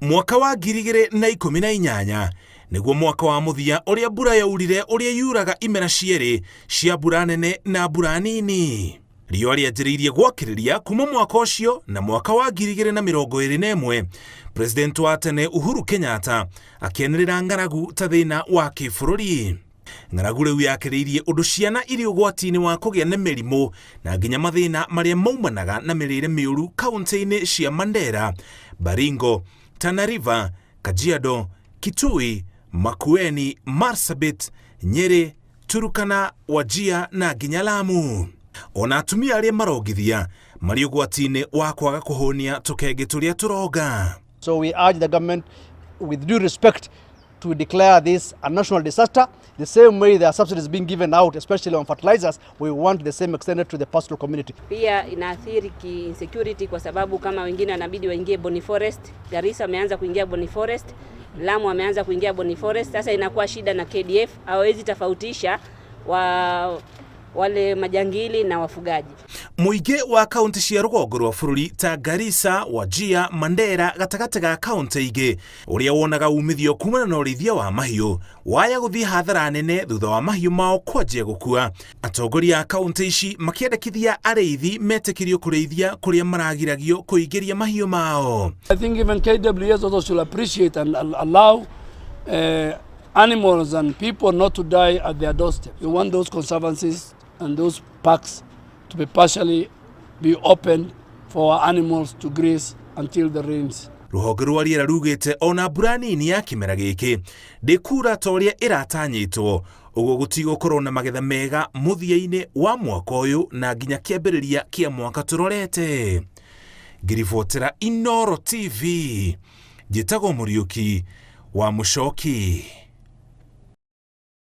Mwaka wa 2018 nĩguo mwaka wa mũthia ũrĩa mbura yaurire ũrĩa yuraga imera cierĩ cia mbura nene na mbura nini. Riũa rĩanjĩrĩirie gwakĩrĩria kuma mwaka ũcio na mwaka wa 2021 President wa tene Uhuru Kenyatta akĩanĩrĩra ng'aragu ta thĩna wa kĩbũrũri. Ng'aragu rĩu yakĩrĩirie ũndũ ciana irĩ ũgwati-inĩ wa kũgĩa na mĩrimũ na nginya mathĩna marĩa maumanaga na mĩrĩre mĩũru kaunti-inĩ cia Mandera, Baringo, Tana River, Kajiado, Kitui, Makueni, Marsabit, Nyeri, Turukana, Wajir na nginya Lamu. Ona atumia arĩa marongithia marĩ ũgwati-inĩ wa kwaga kũhũnia tũkenge tũrĩa tũronga. So we urge the government, with due respect, to declare this a national disaster. The same way there are subsidies being given out, especially on fertilizers, we want the same extended to the pastoral community. Pia inaathiri ki insecurity kwa sababu kama wengine wanabidi waingie Boni Forest, Garissa wameanza kuingia Boni Forest, Lamu wameanza kuingia Boni Forest. Sasa inakuwa shida na KDF hawawezi tofautisha wa wale majangili na wafugaji. Mũingĩ wa kaunti cia rũgongo rwa bũrũri ta Garissa, Wajir, Mandera gatagatĩ ga kaunti ingĩ ũrĩa wonaga umithio kumana na ũrĩithia wa mahiũ waya gũthiĩ hathara nene thutha wa mahiũ mao kwanjia gũkua. Atongoria a kaunti ici makĩendekithia arĩithi metĩkĩrio kũrĩithia kũrĩa maragiragio kũingĩria mahiũ mao. I think even KWS also should appreciate and allow animals and people not to die at their doorstep. We want those conservancies and those parks to be partially be opened for our animals to graze until the rains. Rũhonge rwa rĩera rugĩte ona mbura nini ya kĩmera gĩkĩ ndĩkura ta ũrĩa ĩratanyĩtwo, ũguo gũtigũkorwo na magetha mega mũthia-inĩ wa mwaka ũyũ na nginya kĩambĩrĩria kĩa mwaka tũrorete. Ngĩribotera Inooro TV, njĩtagwo Mũriũki wa Mũcoki.